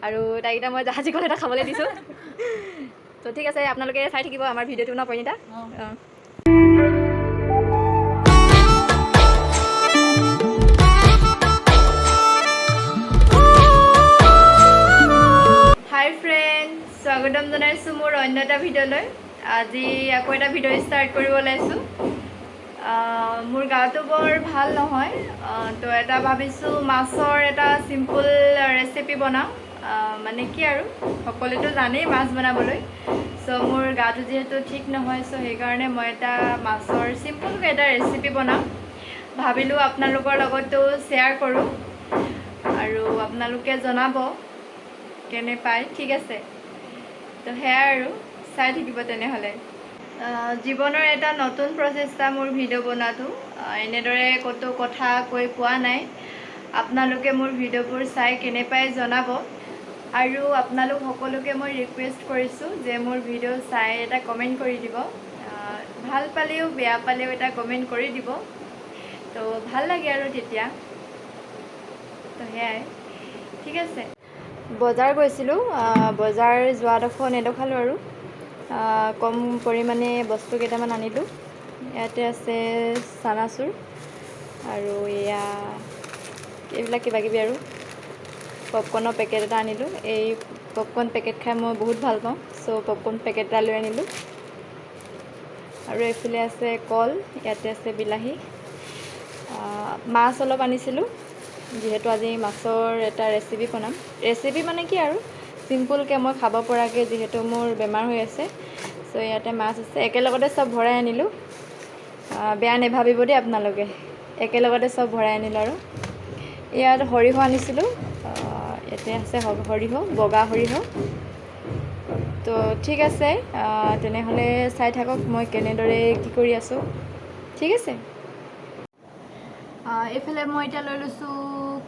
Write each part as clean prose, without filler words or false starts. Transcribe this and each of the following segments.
আৰু তাইক এতিয়া মই জাহাজী কল এটা খাবলৈ দিছোঁ। তো ঠিক আছে, আপোনালোকে চাই থাকিব আমাৰ ভিডিঅ'টো ন পৰিণীতা? অঁ। অঁ। হাই ফ্ৰেণ্ড, স্বাগতম জনাইছোঁ মোৰ অন্য এটা ভিডিঅ'লৈ। আজি আকৌ এটা ভিডিঅ' ষ্টাৰ্ট কৰিব ওলাইছোঁ। মোৰ গাটো বৰ ভাল নহয়। তো এটা ভাবিছোঁ মাছৰ এটা চিম্পুল ৰেচিপি বনাওঁ। মানে কি আৰু, সকলোৱেতো জানেই মাছ বনাবলৈ। চ' মোৰ গাটো যিহেতু ঠিক নহয়, চ' সেইকাৰণে মই এটা মাছৰ চিম্পুলকৈ এটা ৰেচিপি বনাম ভাবিলোঁ, আপোনালোকৰ লগতো শ্বেয়াৰ কৰোঁ আৰু আপোনালোকে জনাব কেনে পায়। ঠিক আছে, তো সেয়াই আৰু, চাই থাকিব তেনেহ'লে। জীৱনৰ এটা নতুন প্ৰচেষ্টা মোৰ ভিডিঅ' বনোৱাটো। এনেদৰে ক'তো কথা কৈ পোৱা নাই। আপোনালোকে মোৰ ভিডিঅ'বোৰ চাই কেনে পায় জনাব আৰু আপোনালোক সকলোকে মই ৰিকুৱেষ্ট কৰিছোঁ যে মোৰ ভিডিঅ' চাই এটা কমেণ্ট কৰি দিব। ভাল পালেও বেয়া পালেও এটা কমেণ্ট কৰি দিব, তো ভাল লাগে আৰু তেতিয়া। তো সেয়াই, ঠিক আছে। বজাৰ গৈছিলোঁ। বজাৰ যোৱাডোখৰ নেদেখালোঁ আৰু কম পৰিমাণে বস্তু কেইটামান আনিলোঁ। ইয়াতে আছে চানাচুৰ আৰু এয়া এইবিলাক কিবা কিবি আৰু পপকৰ্ণৰ পেকেট এটা আনিলোঁ। এই পপকৰ্ণ পেকেট খাই মই বহুত ভাল পাওঁ, চ' পপকৰ্ণ পেকেট এটা লৈ আনিলোঁ। আৰু এইফালে আছে কল, ইয়াতে আছে বিলাহী। মাছ অলপ আনিছিলোঁ, যিহেতু আজি মাছৰ এটা ৰেচিপি বনাম। ৰেচিপি মানে কি আৰু, চিম্পুলকৈ মই খাব পৰাকৈ, যিহেতু মোৰ বেমাৰ হৈ আছে। চ' ইয়াতে মাছ আছে, একেলগতে চব ভৰাই আনিলোঁ। বেয়া নেভাবিব দেই আপোনালোকে, একেলগতে চব ভৰাই আনিলোঁ। আৰু ইয়াত সৰিয়হ আনিছিলোঁ। ইয়াতে আছে সৰিয়হ, বগা সৰিয়হ। তো ঠিক আছে, তেনেহ'লে চাই থাকক মই কেনেদৰে কি কৰি আছোঁ। ঠিক আছে। এইফালে মই এতিয়া লৈ লৈছোঁ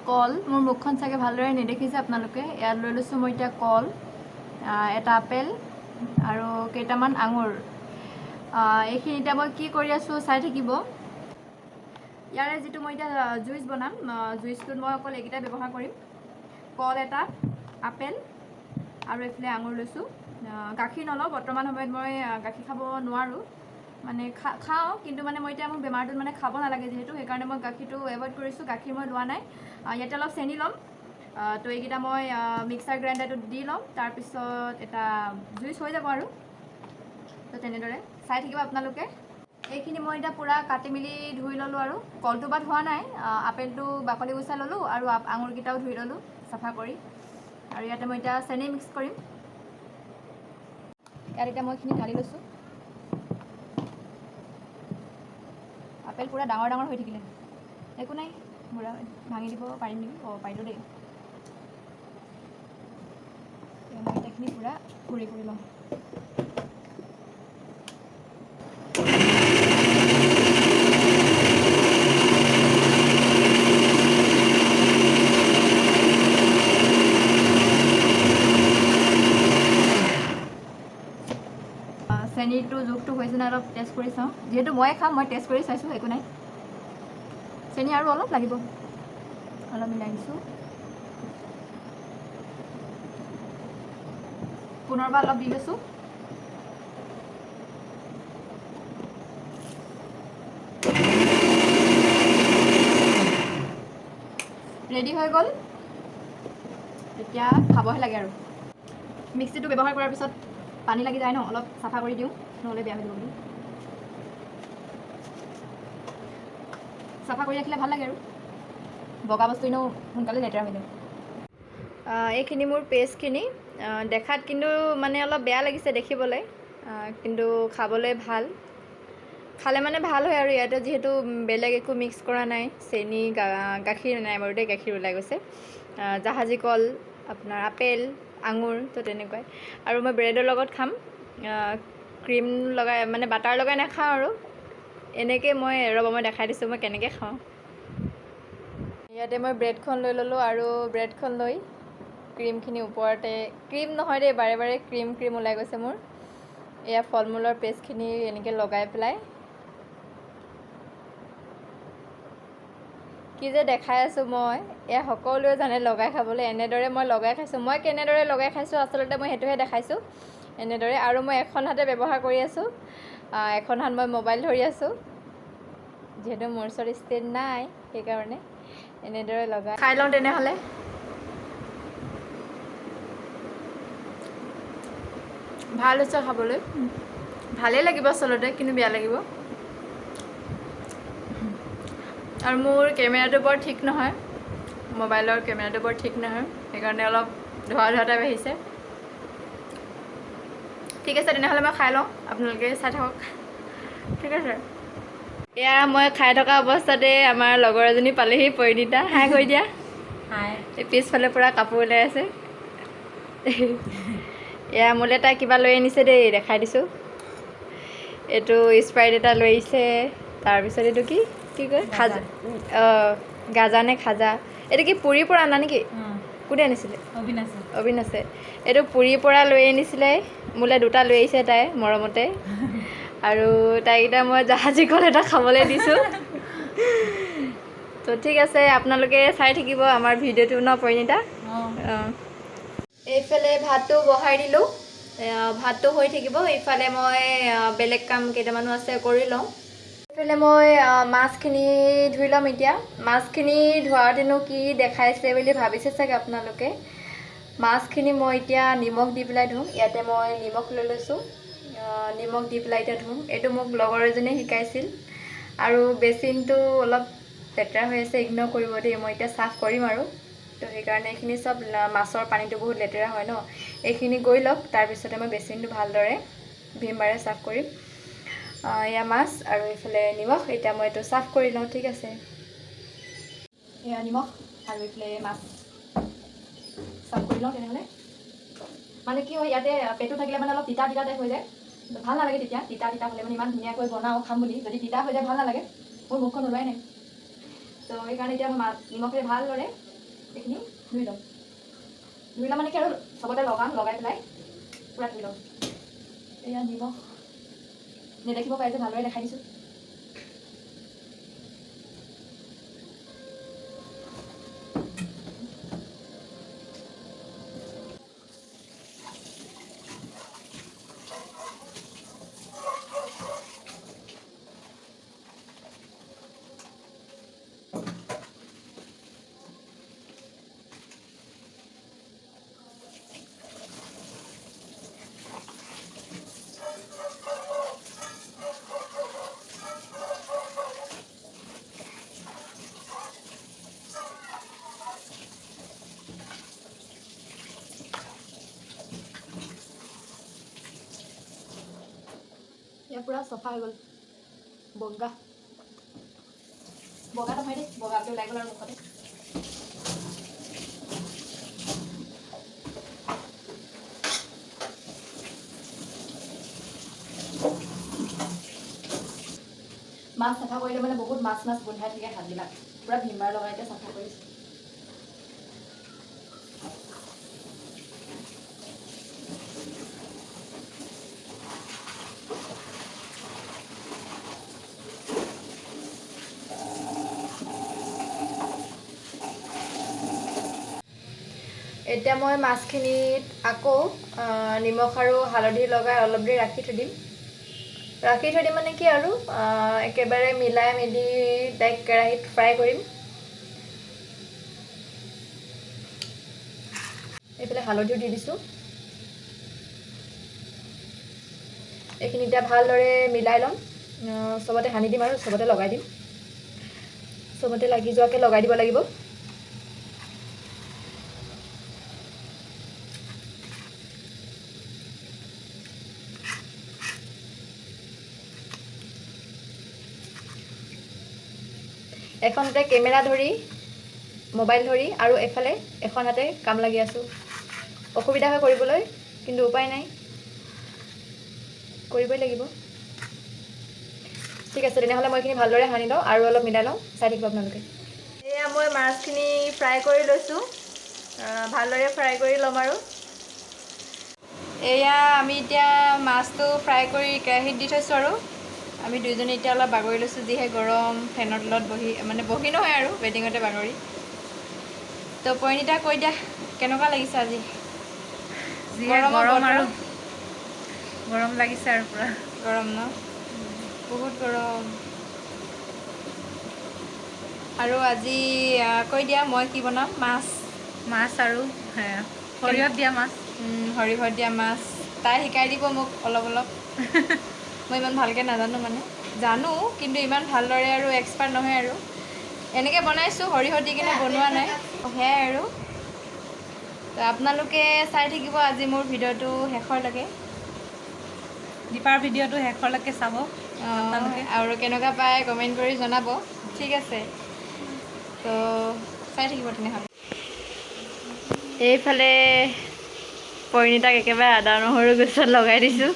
কল। মোৰ মুখখন চাগে ভালদৰে নেদেখিছে আপোনালোকে। ইয়াত লৈ লৈছোঁ মই এতিয়া কল, এটা আপেল আৰু কেইটামান আঙুৰ। এইখিনি এতিয়া মই কি কৰি আছোঁ চাই থাকিব। ইয়াৰে যিটো মই এতিয়া জুইচ বনাম, জুইচটোত মই অকল এইকেইটা ব্যৱহাৰ কৰিম: কল এটা, আপেল আৰু এইফালে আঙুৰ লৈছোঁ। গাখীৰ নলওঁ বৰ্তমান সময়ত। মই গাখীৰ খাব নোৱাৰোঁ, মানে খাওঁ, কিন্তু মানে মই এতিয়া মোৰ বেমাৰটোত মানে খাব নালাগে যিহেতু, সেইকাৰণে মই গাখীৰটো এভইড কৰিছোঁ। গাখীৰ মই লোৱা নাই। ইয়াতে অলপ চেনি ল'ম। তো এইকেইটা মই মিক্সাৰ গ্ৰাইণ্ডাৰটোত দি ল'ম, তাৰপিছত এটা জুইচ হৈ যাব আৰু। তো তেনেদৰে চাই থাকিব আপোনালোকে। এইখিনি মই এতিয়া পূৰা কাটি মেলি ধুই ল'লোঁ আৰু কলটো বা ধোৱা নাই, আপেলটো বাকলি গুচাই ল'লোঁ আৰু আঙুৰকেইটাও ধুই ল'লোঁ চাফা কৰি। আৰু ইয়াতে মই এতিয়া চেনি মিক্স কৰিম। ইয়াত এতিয়া মই এইখিনি ঢালি লৈছোঁ। আপেল পূৰা ডাঙৰ ডাঙৰ হৈ থাকিলে, একো নাই, পূৰা ভাঙি দিব পাৰিম নেকি? অঁ, পাৰিলোঁ দেই। এতিয়া মই এইখিনি পূৰা গুড়ি কৰি ল'ম। চেনিটো জোখটো হৈছে নাই অলপ টেষ্ট কৰি চাওঁ। যিহেতু ময়ে খাম, মই টেষ্ট কৰি চাইছোঁ, একো নাই। চেনি আৰু অলপ লাগিব, অলপ মিলাই দিছোঁ। পুনৰবাৰ অলপ দি লৈছোঁ। ৰেডি হৈ গ'ল, এতিয়া খাবহে লাগে আৰু। মিক্সিটো ব্যৱহাৰ কৰাৰ পিছত পানী লাগি যায় ন, অলপ চাফা কৰি দিওঁ, নহ'লে বেয়া হৈ যাব বুলি। চাফা কৰি ৰাখিলে ভাল লাগে আৰু বগা বস্তু এনেও সোনকালে লেতেৰা হৈ যায়। এইখিনি মোৰ পেষ্টখিনি দেখাত কিন্তু মানে অলপ বেয়া লাগিছে দেখিবলৈ, কিন্তু খাবলৈ ভাল। খালে মানে ভাল হয় আৰু ইয়াতে যিহেতু বেলেগ একো মিক্স কৰা নাই, চেনি, গাখীৰ নাই বাৰু দেই, গাখীৰ ওলাই গৈছে, জাহাজী কল, আপোনাৰ আপেল, আঙুৰ, তো তেনেকুৱাই। আৰু মই ব্ৰেডৰ লগত খাম, ক্ৰীম লগাই মানে বাটাৰ লগাই নাখাওঁ আৰু এনেকৈ মই, ৰ'ব, মই দেখাই দিছোঁ মই কেনেকৈ খাওঁ। ইয়াতে মই ব্ৰেডখন লৈ ল'লোঁ আৰু ব্ৰেডখন লৈ ক্ৰীমখিনি ওপৰতে, ক্ৰীম নহয় দেই, বাৰে বাৰে ক্ৰীম ক্ৰীম ওলাই গৈছে মোৰ। এয়া ফল মূলৰ পেষ্টখিনি এনেকৈ লগাই পেলাই, কি যে দেখাই আছোঁ মই। এয়া সকলোৱে জানে লগাই খাবলৈ। এনেদৰে মই লগাই খাইছোঁ। মই কেনেদৰে লগাই খাইছোঁ আচলতে মই সেইটোহে দেখাইছোঁ এনেদৰে। আৰু মই এখন হাতে ব্যৱহাৰ কৰি আছোঁ, এখন হাত মই মোবাইল ধৰি আছোঁ, যিহেতু মোৰ ওচৰত ষ্টেণ্ড নাই, সেইকাৰণে এনেদৰে লগাই খাই লওঁ তেনেহ'লে। ভাল হৈছে খাবলৈ, ভালেই লাগিব আচলতে, কিন্তু বেয়া লাগিব। আৰু মোৰ কেমেৰাটো বৰ ঠিক নহয়, মোবাইলৰ কেমেৰাটো বৰ ঠিক নহয়, সেইকাৰণে অলপ ধোৱা ধোৱা টাইপ আহিছে। ঠিক আছে, তেনেহ'লে মই খাই লওঁ, আপোনালোকে চাই থাকক। ঠিক আছে। এয়া মই খাই থকা অৱস্থাতে আমাৰ লগৰ এজনী পালেহি, পৰিণীতা। হাই কৰি দিয়া। হাই। এই পিছফালে পূৰা কাপোৰ ওলাই আছে। এয়া মোলৈ তাই কিবা লৈ আনিছে দেই, দেখাই দিছোঁ। এইটো স্প্ৰাইট এটা লৈ আহিছে। তাৰপিছত এইটো কি কি কয়, খাজা, অঁ গাজা নে খাজা, এইটো কি পুৰীৰ পৰা আনা নেকি? কোনে আনিছিলে? অবিনাশে। অবিনাশে। এইটো পুৰীৰ পৰা লৈ আনিছিলে, মোলৈ দুটা লৈ আহিছে তাই মৰমতে। আৰু তাইকেইটা মই জাহাজী কল এটা খাবলৈ দিছোঁ। তো ঠিক আছে, আপোনালোকে চাই থাকিব আমাৰ ভিডিঅ'টো ন পৰিণীতা? অঁ। এইফালে ভাতটো বহাই দিলোঁ, ভাতটো হৈ থাকিব। এইফালে মই বেলেগ কাম কেইটামানো আছে কৰি লওঁ। এইফালে মই মাছখিনি ধুই ল'ম এতিয়া। মাছখিনি ধোৱাতেনো কি দেখাইছে বুলি ভাবিছে চাগে আপোনালোকে। মাছখিনি মই এতিয়া নিমখ দি পেলাই ধুম। ইয়াতে মই নিমখ লৈ লৈছোঁ, নিমখ দি পেলাই এতিয়া ধুম। এইটো মোক লগৰ এজনীয়ে শিকাইছিল। আৰু বেচিনটো অলপ লেতেৰা হৈ আছে, ইগন'ৰ কৰিব দেই, মই এতিয়া চাফ কৰিম আৰু। তো সেইকাৰণে এইখিনি চব মাছৰ পানীটো বহুত লেতেৰা হয় ন, এইখিনি গৈ লওক, তাৰপিছতে মই বেচিনটো ভালদৰে ভীমবাৰে চাফ কৰিম। এয়া মাছ আৰু এইফালে নিমখ, এতিয়া মই এইটো চাফ কৰি লওঁ। ঠিক আছে, এয়া নিমখ আৰু এইফালে মাছ চাফ কৰি লওঁ তেনেহ'লে। মানে কি হয়, ইয়াতে পেটু থাকিলে মানে অলপ তিতা তিতা টাইপ হৈ যায়, ভাল নালাগে তেতিয়া। তিতা তিতা হ'লে মানে ইমান ধুনীয়াকৈ বনাওঁ খাম বুলি, যদি তিতা হৈ যায় ভাল নালাগে। মোৰ মুখখন ওলোৱাই নাই, তো সেইকাৰণে এতিয়া মই নিমখেৰে ভালদৰে এইখিনি ধুই ল'ম। ধুই ল'ম মানে কি আৰু চবতে লগাম, লগাই পেলাই পূৰা ধুই ল'ম। এয়া নিমখ নেদেখিব পাৰে যে ভালদৰে দেখাই দিছোঁ। ইয়াৰ পূৰা চফা হৈ গ'ল, বগা বগা নহয় দেই, বগাটো ওলাই গ'ল আৰু মুখতে। মাছ চাফা কৰিলে মানে বহুত মাছ মাছ গোন্ধাই থাকে হাতবিলাক, পূৰা ভীমবাৰ লগাই এতিয়া চাফা কৰিছোঁ। এতিয়া মই মাছখিনিত আকৌ নিমখ আৰু হালধি লগাই অলপ দেৰি ৰাখি থৈ দিম। ৰাখি থৈ দিম মানে কি আৰু একেবাৰে মিলাই মেলি ডাইৰেক্ট কেৰাহীত ফ্ৰাই কৰিম। এইফালে হালধিও দি দিছোঁ। এইখিনি এতিয়া ভালদৰে মিলাই ল'ম, চবতে সানি দিম আৰু চবতে লগাই দিম, চবতে লাগি যোৱাকৈ লগাই দিব লাগিব। এখন হাতে কেমেৰা ধৰি, মোবাইল ধৰি, আৰু এফালে এখন হাতে কাম লাগি আছোঁ। অসুবিধা হয় কৰিবলৈ, কিন্তু উপায় নাই, কৰিবই লাগিব। ঠিক আছে, তেনেহ'লে মই এইখিনি ভালদৰে সানি লওঁ আৰু অলপ মিলাই লওঁ, চাই থাকিব আপোনালোকে। এয়া মই মাছখিনি ফ্ৰাই কৰি লৈছোঁ, ভালদৰে ফ্ৰাই কৰি ল'ম আৰু। এয়া আমি এতিয়া মাছটো ফ্ৰাই কৰি কেৰাহীত দি থৈছোঁ আৰু আমি দুইজনী এতিয়া অলপ বাগৰি লৈছোঁ, যিহে গৰম, ফেনৰ তলত বহি, মানে বহি নহয় আৰু বেডিঙতে বাগৰি। তো পৰিণীতা, কৈ দিয়া, কেনেকুৱা লাগিছে আজি? যিহে গৰমৰ গৰম বতৰ। আৰু গৰম লাগিছে আৰু পুৰা। গৰম ন? বহুত গৰম। আৰু আজি কৈ দিয়া, মই কি বনাম? মাছ। মাছ আৰু সৰিয়হত দিয়া মাছ। সৰিয়হত দিয়া মাছ। তাই শিকাই দিব মোক অলপ অলপ। মই ইমান ভালকৈ নাজানো, মানে জানো, কিন্তু ইমান ভালদৰে আৰু এক্সপাৰ্ট নহয়। আৰু এনেকৈ বনাইছোঁ, সৰিয়হ দি কিনে বনোৱা নাই, সেয়াই আৰু। তো আপোনালোকে চাই থাকিব আজি মোৰ ভিডিঅ'টো শেষৰলৈকে। দীপাৰ ভিডিঅ'টো শেষলৈকে চাব আপোনালোকে। আৰু কেনেকুৱা পায় কমেণ্ট কৰি জনাব। ঠিক আছে, তো চাই থাকিব তেনেহ'লে। এইফালে পৰিণীতাক একেবাৰে আদা নহৰু গছত লগাই দিছোঁ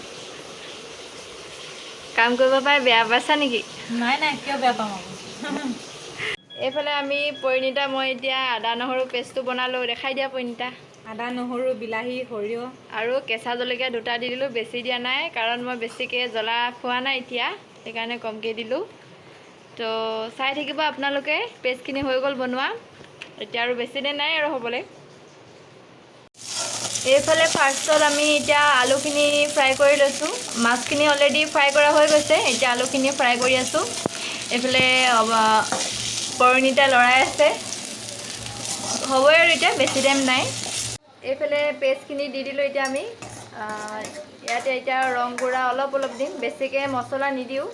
কাম কৰিব। পাই বেয়া পাইছা নেকি? নাই নাই, কিয় বেয়া পাম আকৌ? এইফালে আমি পৰিণীতা মই এতিয়া আদা নহৰু পেষ্টটো বনালোঁ। দেখাই দিয়া পৰিণীতা। আদা, নহৰু, বিলাহী, সৰিয়হ। আৰু কেঁচা জলকীয়া দুটা দি দিলোঁ। বেছি দিয়া নাই, কাৰণ মই বেছিকৈ জ্বলা খোৱা নাই এতিয়া, সেইকাৰণে কমকৈ দিলোঁ। তো চাই থাকিব আপোনালোকে। পেষ্টখিনি হৈ গ'ল বনোৱা, এতিয়া আৰু বেছি দেৰি নাই আৰু হ'বলৈ। এইফালে ফাৰ্ষ্টত আমি এতিয়া আলুখিনি ফ্ৰাই কৰি লৈছোঁ। মাছখিনি অলৰেডি ফ্ৰাই কৰা হৈ গৈছে, এতিয়া আলুখিনি ফ্ৰাই কৰি আছোঁ। এইফালে পৰিণীতা লৰাই আছে। হ'বই আৰু এতিয়া বেছি টাইম নাই। এইফালে পেষ্টখিনি দি দিলোঁ। এতিয়া আমি ইয়াতে এতিয়া ৰং গুড়া অলপ অলপ দিম, বেছিকৈ মছলা নিদিওঁ।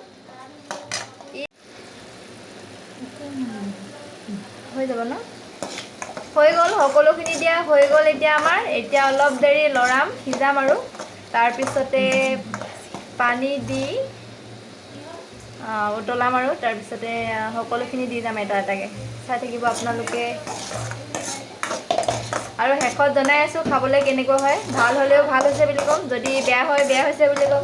হৈ যাব ন? হৈ গ'ল, সকলোখিনি দিয়া হৈ গ'ল। এতিয়া আমাৰ এতিয়া অলপ দেৰি লৰাম, সিজাম আৰু তাৰপিছতে পানী দি উতলাম আৰু তাৰপিছতে সকলোখিনি দি যাম এটা এটাকৈ। চাই থাকিব আপোনালোকে আৰু শেষত জনাই আছোঁ খাবলৈ কেনেকুৱা হয়। ভাল হ'লেও ভাল হৈছে বুলি ক'ম, যদি বেয়া হয় বেয়া হৈছে বুলি ক'ম।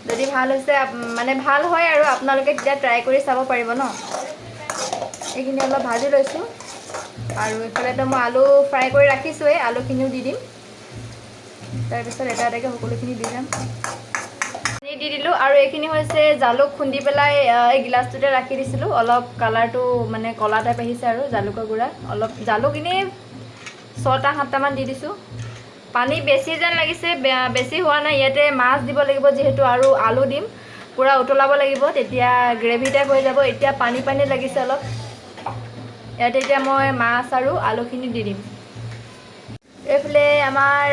যদি ভাল হৈছে, মানে ভাল হয় আৰু আপোনালোকে তেতিয়া ট্ৰাই কৰি চাব পাৰিব ন। এইখিনি অলপ ভাজি লৈছোঁ আৰু এইফালেতো মই আলু ফ্ৰাই কৰি ৰাখিছোঁৱেই, আলুখিনিও দি দিম। তাৰপিছত এটা এটাকৈ সকলোখিনি দি যাম। পানী দি দিলোঁ আৰু এইখিনি হৈছে জালুক খুন্দি পেলাই এই গিলাচটোতে ৰাখি দিছিলোঁ। অলপ কালাৰটো মানে ক'লা টাইপ আহিছে আৰু জালুকৰ গুড়া অলপ, জালুক এনেই ছটা সাতটামান দি দিছোঁ। পানী বেছি যেন লাগিছে, বেছি হোৱা নাই। ইয়াতে মাছ দিব লাগিব যিহেতু আৰু আলু দিম, পূৰা উতলাব লাগিব, তেতিয়া গ্ৰেভি টাইপ হৈ যাব। এতিয়া পানী পানী লাগিছে অলপ। ইয়াতে এতিয়া মই মাছ আৰু আলুখিনি দি দিম। এইফালে আমাৰ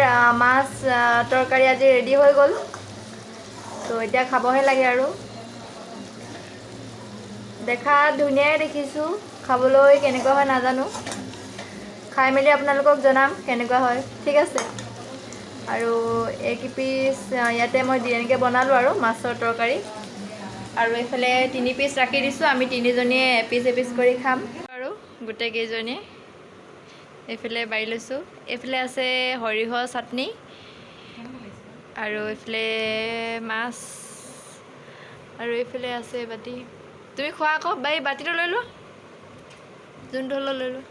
মাছ তৰকাৰী আজি ৰেডি হৈ গ'ল। তো এতিয়া খাবহে লাগে আৰু। দেখাত ধুনীয়াই দেখিছোঁ, খাবলৈ কেনেকুৱা হয় নাজানো। খাই মেলি আপোনালোকক জনাম কেনেকুৱা হয়। ঠিক আছে। আৰু এই পিচ ইয়াতে মই এনেকৈ বনালোঁ আৰু মাছৰ তৰকাৰী আৰু এইফালে 3 পিচ ৰাখি দিছোঁ। আমি তিনিজনীয়ে এপিচ এপিচ কৰি খাম আৰু গোটেইকেইজনীয়ে। এইফালে বাঢ়ি লৈছোঁ। এইফালে আছে সৰিয়হ চাটনি আৰু এইফালে মাছ আৰু এইফালে আছে বাতি। তুমি খোৱা আকৌ বাই, বাতিটো লৈ লোৱা, যোনটো হ'লেও লৈ লোৱা।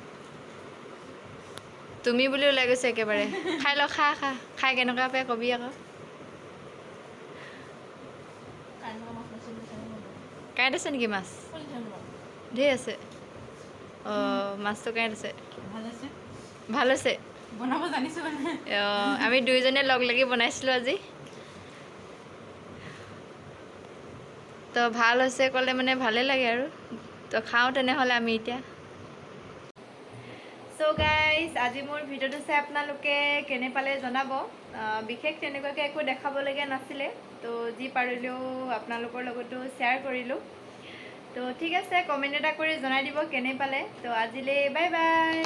তুমি বুলি ওলাই গৈছে একেবাৰে। খাই ল, খা খা। খাই কেনেকুৱা পাই কবি আকৌ। কাঁইট আছে নেকি মাছ? ধেৰ আছে। অঁ, মাছটো কাঁইট আছে। ভাল হৈছে। বনাব জানিছোঁ মানে। অঁ, আমি দুয়োজনে লগ লাগি বনাইছিলোঁ আজি। তো ভাল হৈছে ক'লে মানে ভালেই লাগে আৰু। তো খাওঁ তেনেহ'লে আমি এতিয়া। চ' গাইজ, আজি মোৰ ভিডিঅ'টো চাই আপোনালোকে কেনে পালে জনাব। বিশেষ তেনেকুৱাকৈ একো দেখাবলগীয়া নাছিলে, তো যি পাৰিলেও আপোনালোকৰ লগতো শ্বেয়াৰ কৰিলোঁ। তো ঠিক আছে, কমেণ্ট এটা কৰি জনাই দিব কেনে পালে। তো আজিলৈ বাই বাই।